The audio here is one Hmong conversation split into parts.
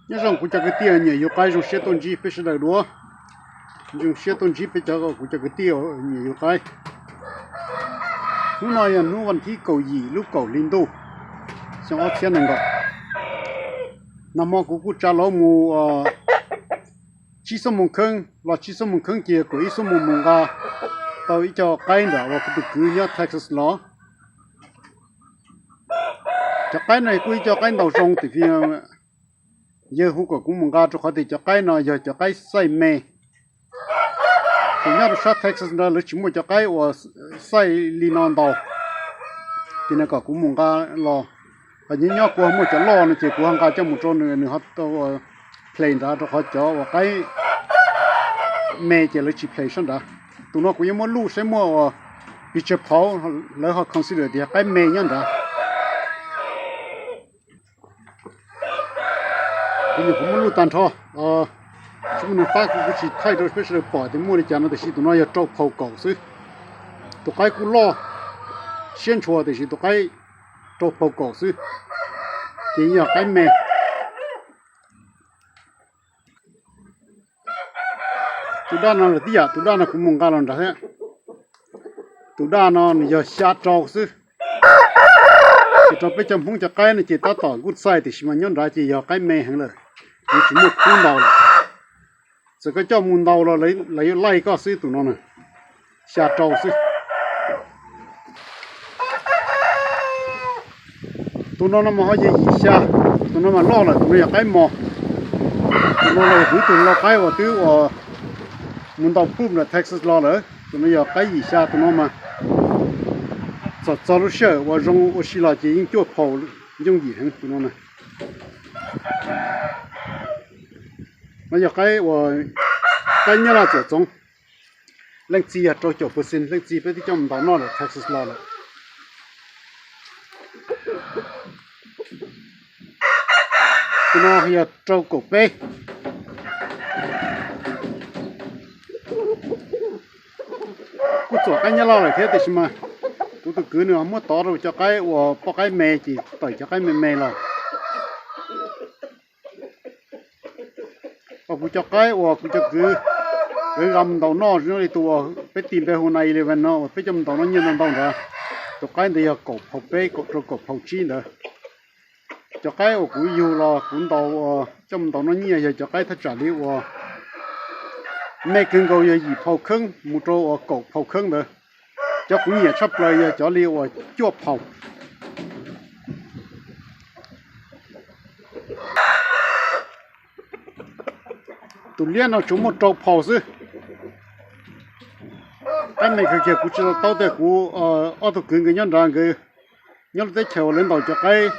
Nyob zoo kuv cov kwv tij nyiam yug qaib, zoo siab tuaj ntsib peb sawv daws dua. Zoo siab tuaj ntsib peb cov, kuv cov kwv tij nyiam yug qaib. Hnub no yog hnub vas thib kaum yim lub kaum hli ntuj, xyoo ob txhiab nees nkaum. Nag hmo kuv kuj tsa lauv mus tsib xuab moos kheeb los tsib xuab moos kheeb ces kaum ib xuab moos mus nqa tau ib co qaib ntawm uas kuv tus kwv nyob Texas los. Cov qaib no kuj ib co qaib ntaus zoo tiam sis yawg hu kom kuv mus nqa rau qhov tias cov qaib no yog cov qaib xaij me. Ces nyob rau sab Texas ntawd lawv tsis muaj cov qaib uas xaij li no ntaus, ces nws kom kuv mus nqa los. Ho nyob nyob kuv ho muaj cov loj no ces kuv ho nqa coj mus rau nws, nws ho tau ples nrad, rau qhov cov uas qaib me ces lawv tsis ples sab nrad. Tus no kuv yuav muab luj saib muaj uas pes tsawg phaum, lawv ho consider tias yog qaib me nyob nrad. Kuv nyuam qhuav muab luj tag nrho, tsis muaj neeg pab kuv, kuv tsis thaij rau peb sawv daws pom tias muaj li cas no, tiam sis tus no yog rau phaum kaum xwb. Tus qaib kuj loj siab ntshua tiam sis tus qaib rau phaum kaum xwb, ces yog qaib me. Tus daj no los tib yam, tus daj no kuv mus nqa los nrad thiab. Tus daj no nws yog xya rau xwb. Ces rau peb cov Hmoob cov qaib no ces tab tom good size tiam sis mas nyob nrad ces yog qaib me heev lawm, yuav tsis muaj khub ntaus lawm. Txawm koj coj mus ntaus los lawv yuav laij koj xwb. Tus no na, xya rau xwb. Tus no no mas ho yog yim xya. Tus no mas loj lawm, tus no yog qaib mos. Tus no los yog kuv ib tug lau qaib uas twb uas mus ntaus pub nram Texas los lawm. Tus no yog qaib yim xya. Tus no mas txog txog lub sij hawm uas zoo ua si los ces yeej cuaj phaum yooj yim heev tus no na. No yog qaib uas qaib nyab laj txawm txoov. Leej txiv yog rau caum percent, leej txiv peb twb coj mus ntaus noj lawm, Texas los lawm. Tus no yog rau kaum peb. Kuj txuam qaib nyab laj lawm thiab tiam sis mas kuv tus kwv nws ho muab tov rau cov qaib uas poj qaib me ces tawm cov qaib me me los. Kuv cov qaib uas kuv cov kwv lawv nqa mus ntaus noj zoo li tus uas peb tis npe hu nine eleven no uas peb coj mus ntaus noj nyiaj ntau ntau ntawd, tus qaib ntawd yog kaum phaum peb rau kaum phaum tsib ntawd. Cov qaib uas kuv yug los kuv ntaus, coj mus ntaus noj nyiaj yog cov qaib thaj tsam li uas me kawg nkaus yog yim phaum kheeb mus rau uas kaum phaum kheeb ntawd. Cov kuv nyiam tshaj plaws yog cov li uas cuaj phaum. Tus liab no tsuas muaj rau phaum xwb. Qaib me kawg kiag kuv tsis tau taub tias kuv ob tug kwv nkawd nyob nrad nkawd nyob lub teb chaws uas lawv ntaus cov qaib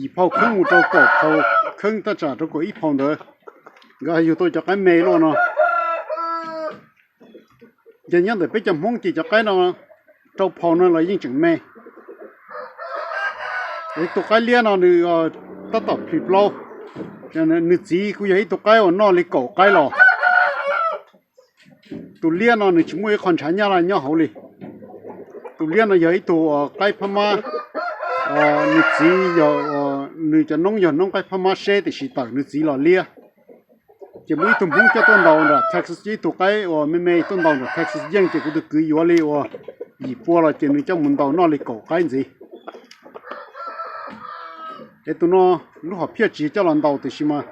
yim phaum kheeb mus rau kaum phaum kheeb thaj tsam rau kaum ib phaum ntawd, nkawd yug tau cov qaib me luaj no. Ces nyob ntawm peb cov Hmoob ces cov qaib no rau phaum no los yeej tseem me. Tus qaib liab no nws tab tom plhis plaub, nws txiv kuj yog ib tug qaib uas noj li kaum qaib los. Tus liab no nws tsis muaj ib qho ntshav nyab laj nyob hauv li. Tus liab no yog ib tug qaib phab mab, nws txiv yog, nws cov noob yog noob qaib phab mab seb tiam sis tawm nws txiv los liab. Ces muaj ib tug Hmoob coj tuaj ntaus nram Texas, ib tug qaib uas me me tuaj ntaus nram Texas yeej, ces kuv tus kwv yuav li uas yim pua los ces nws coj mus ntaus noj li kaum qaib ntxiv. Es tus no lub hom phiaj tsis coj los ntaus tiam sis mas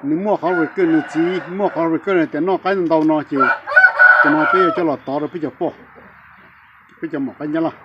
nws muaj qhov record, nws txiv muaj qhov record tias noj qaib ntau no ces tus no peb yuav coj los tov rau peb cov poj, peb cov mom qaib nyab laj.